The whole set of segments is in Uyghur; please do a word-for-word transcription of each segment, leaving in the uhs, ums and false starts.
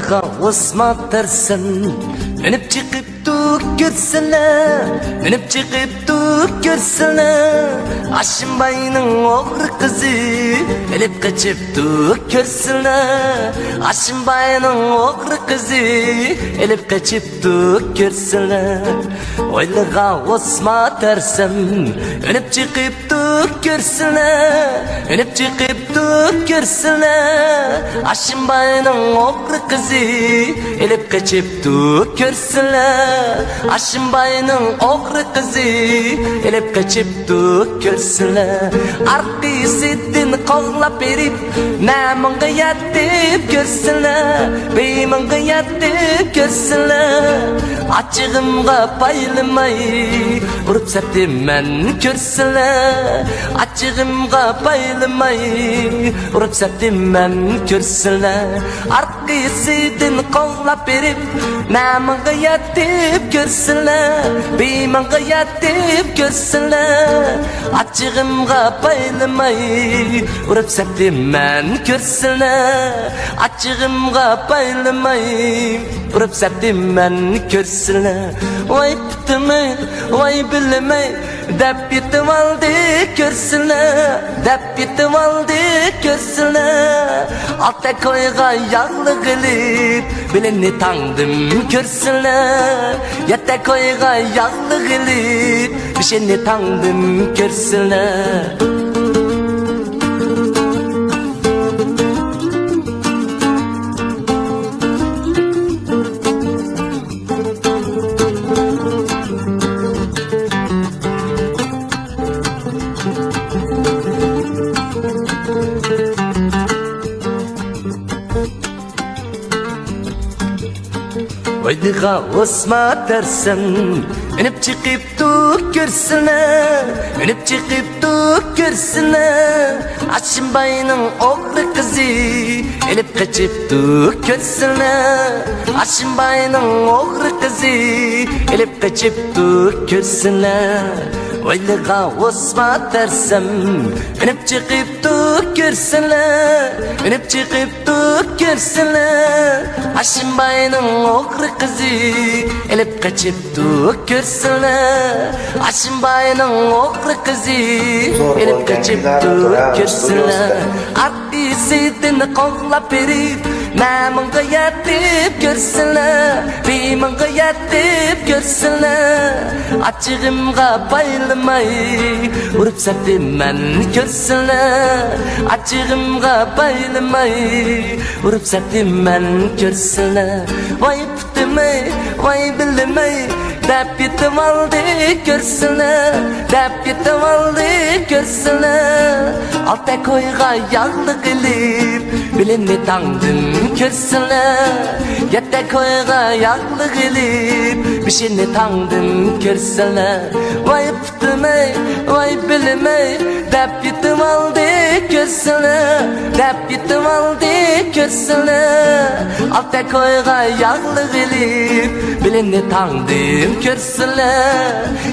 ئوسما تەرسەن، مىنىپ چىقىپتۇ كۆرسىلە، مىنىپ چىقىپتۇ كۆرسىلە. ھاشىمباينىڭ ئوغرى قىزى، ئېلىپ قېچىپتۇ كۆرسىلە. ھاشىمباينىڭ ئوغرى قىزى، ئېلىپ قېچىپتۇ كۆرسىلە. ھويلىغا ئوسما تەرسەن، مىنىپ چىقىپ چىقىپتۇ كۆرسىلە، مىنىپ چىقىپتۇ كۆرسىلە. ھاشىمباينىڭ ئوغرى قىزى، ئېلىپ قېچىپتۇ كۆرسىلە. ھاشىمباينىڭ ئوغرى قىزى، ئېلىپ قېچىپتۇ كۆرسىلە. ئارقىسىدىن قوغلاپ بېرىپ، مەمىڭگە يەتتىپ كۆرسىلە، بېيىمىڭگە يەتتىپ كۆرسىلە. ئاچچىقىمغا پايلىماي، ئۇرۇپ سەپتىمەن كۆرسىلە. ئاچچىقىمغا پايلىماي، ئۇرۇپ سەپتىمەن كۆرسىلە. ئارقىسىدىن قوغلاپ بېرىپ، مەمىڭگە يەتتىپ كۆرسىلە، بېيىمىڭگە يەتتىپ كۆرسىلە. ئاچچىقىمغا پايلىماي، ئۇرۇپ سەپتىمەن كۆرسىلە. ئاچچىقىمغا پايلىماي، ئۇرۇپ سەپتىمەن كۆرسىلە. ۋاي پۇتىمەي، ۋاي بىلىمەي، دەپ يېتىۋالدى كۆرسىلە، دەپ يېتىۋالدى كۆرسىلە. ئالتە كويغا ياغلىق ئېلىپ، بېلىنى تاڭدىم كۆرسىلە. يەتتە كويغا ياغلىق ئېلىپ، بېشىنى تاڭدىم كۆرسىلە. ھويلىغا ئوسما تەرسەن، مىنىپ چىقىپتۇ كۆرسىلە، مىنىپ چىقىپتۇ كۆرسىلە. ھاشىمباينىڭ ئوغرى قىزى، ئېلىپ قېچىپتۇ كۆرسىلە. ھاشىمباينىڭ ئوغرى قىزى، ئېلىپ قېچىپتۇ كۆرسىلە. ھويلىغا ئوسما تەرسەن، مىنىپ چىقىپتۇ كۆرسىلە، مىنىپ چىقىپتۇ كۆرسىلە. ھاشىمباينىڭ ئوغرى قىزى، ئېلىپ قېچىپتۇ كۆرسىلە. ھاشىمباينىڭ ئوغرى قىزى، ئېلىپ قېچىپتۇ كۆرسىلە. ئارقىسىدىن قوغلاپ بېرىپ، مەمىڭگە يەتتىپ كۆرسىلە، بېيىمىڭگە يەتتىپ كۆرسىلە. ئاچچىقىمغا پايلىماي، ئۇرۇپ سەپتىمەن كۆرسىلە. ئاچچىقىمغا پايلىماي، ئۇرۇپ سەپتىمەن كۆرسىلە. ۋاي پۇتىمەي، ۋاي بىلىمەي، دەپ يېتىۋالدى كۆرسىلە، دەپ يېتىۋالدى كۆرسىلە. ئالتە كويغا ياغلىق ئېلىپ، بېلىنى تاڭدىم كۆرسىلە. يەتتە كويغا ياغلىق ئېلىپ، بېشىنى تاڭدىم كۆرسىلە. ۋاي پۇتىمەي، ۋاي بىلىمەي، دەپ يېتىۋالدى كۆرسىلە، دەپ يېتىۋالدى كۆرسىلە. ئالتە كويغا ياغلىق ئېلىپ، بېلىنى تاڭدىم كۆرسىلە.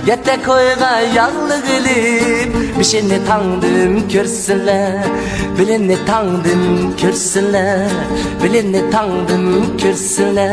يەتتە كويغا ياغلىق ئېلىپ، بېشىنى تاڭدىم كۆرسىلە. بېلىنى تاڭدىم كۆرسىلە، بېلىنى تاڭدىم كۆرسىلە.